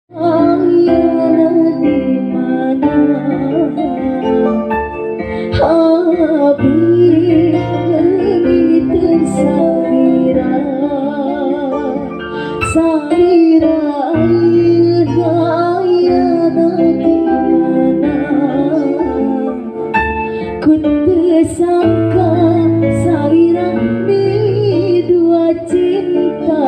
Ayana di mana Abi leungit salira salira ayeuna ayana di mana Kun teu sangka salira midua cinta.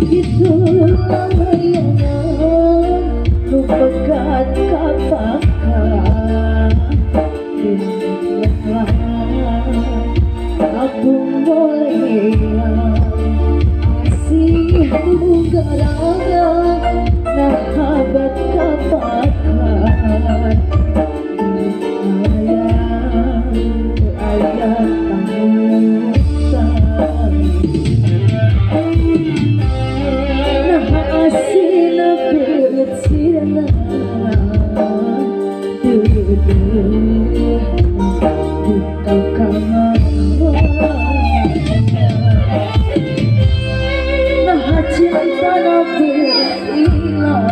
Kitu layangan nu pegat kapaka Abung boleh asih nu garangan nahabat kapakan Ayah ayah panutan Nah asina beut sirna Deudeung duka kamana Nah cinta na ilang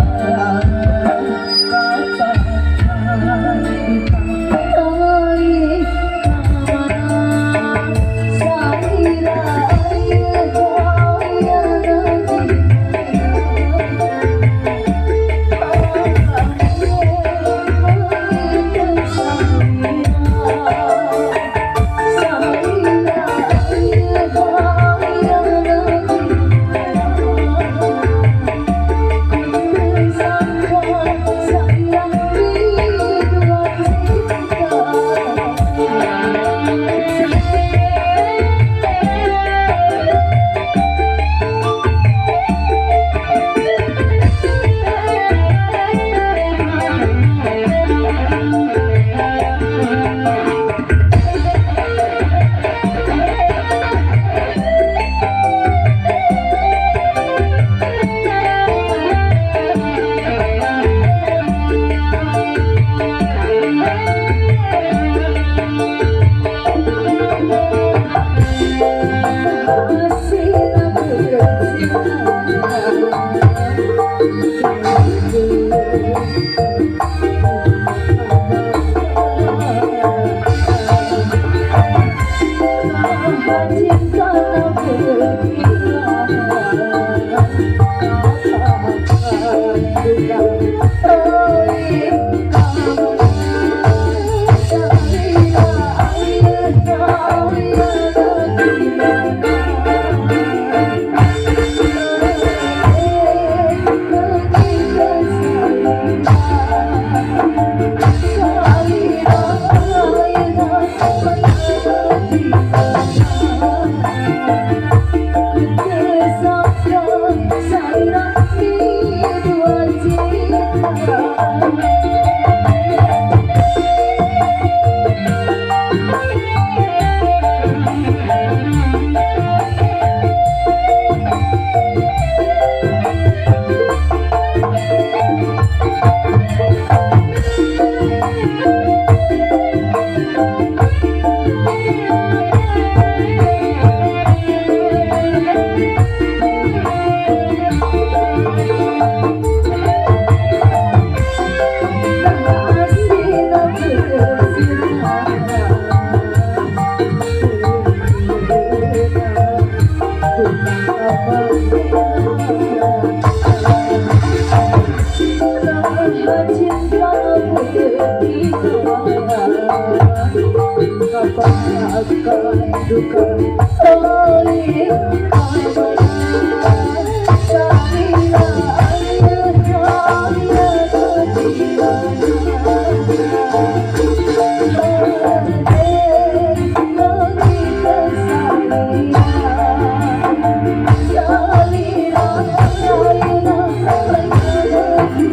Kapakan dipantay kamana Salira ayeuna ayana di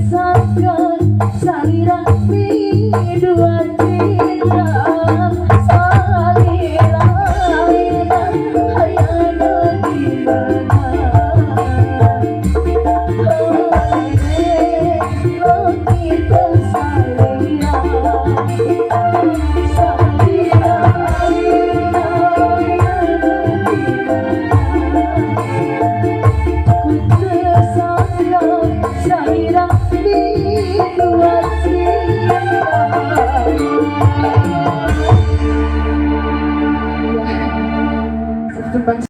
Sangka salira dua cinta salira hayang di mana. Kita salira salira di mana. Ku tersangka salira dua cinta. Ya, satu tembang.